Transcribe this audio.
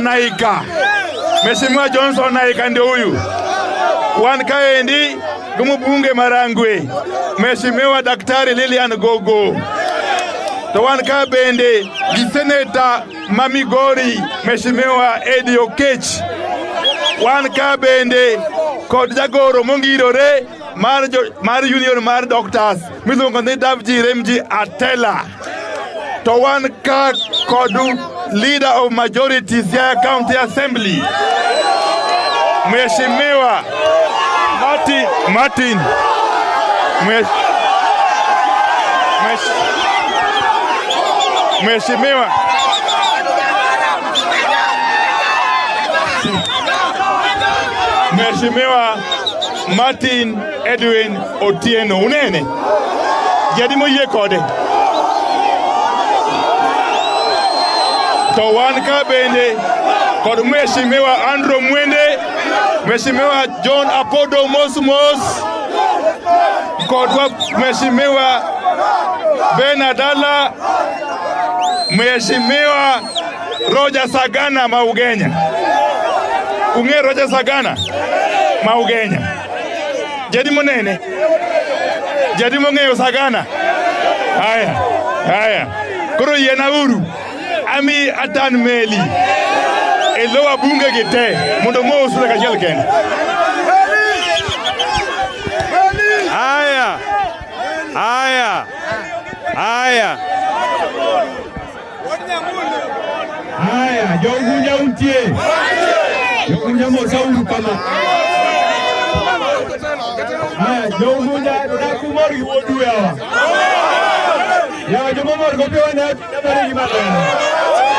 Johnson Naika. Mheshimiwa Johnson Naika ndio huyu. Wan kaendi gi mbunge ma Rangwe, Mheshimiwa Daktari Lilian Gogo. To wan ka bende gi seneta ma Migori, Mheshimiwa Eddie Okech. Wan ka bende kod jagoro mongirore mar union mar doctors miluongo ni Davji Remji Atela. To wan ka kod leader of majority Siaya County Assembly, Mheshimiwa Martin Mheshimiwa Martin Edwin Otieno. Unene jadi moyie kode. To wan ka bende kod Mheshimiwa Andrew Mwende, Mheshimiwa John Apodo Mosmos, kodwa Mheshimiwa Ben Adala, Mheshimiwa Roger Sagana Maugenya. Ung'e Roger Sagana Maugenya? Jadi monene? Jadi mong'eyo Sagana? Haya, haya. Koro yiena uru ami atan meli e lo wabunge gi te mondo mos kachiel kende. Haya, haya, haya. Haya, jo-Ugunja untie. Jo-Ugunja mosauru kama. Haya, jo-Ugunja dak umor gi wuodu yawa. Yawa joma mor go pewa ne mare gi maler.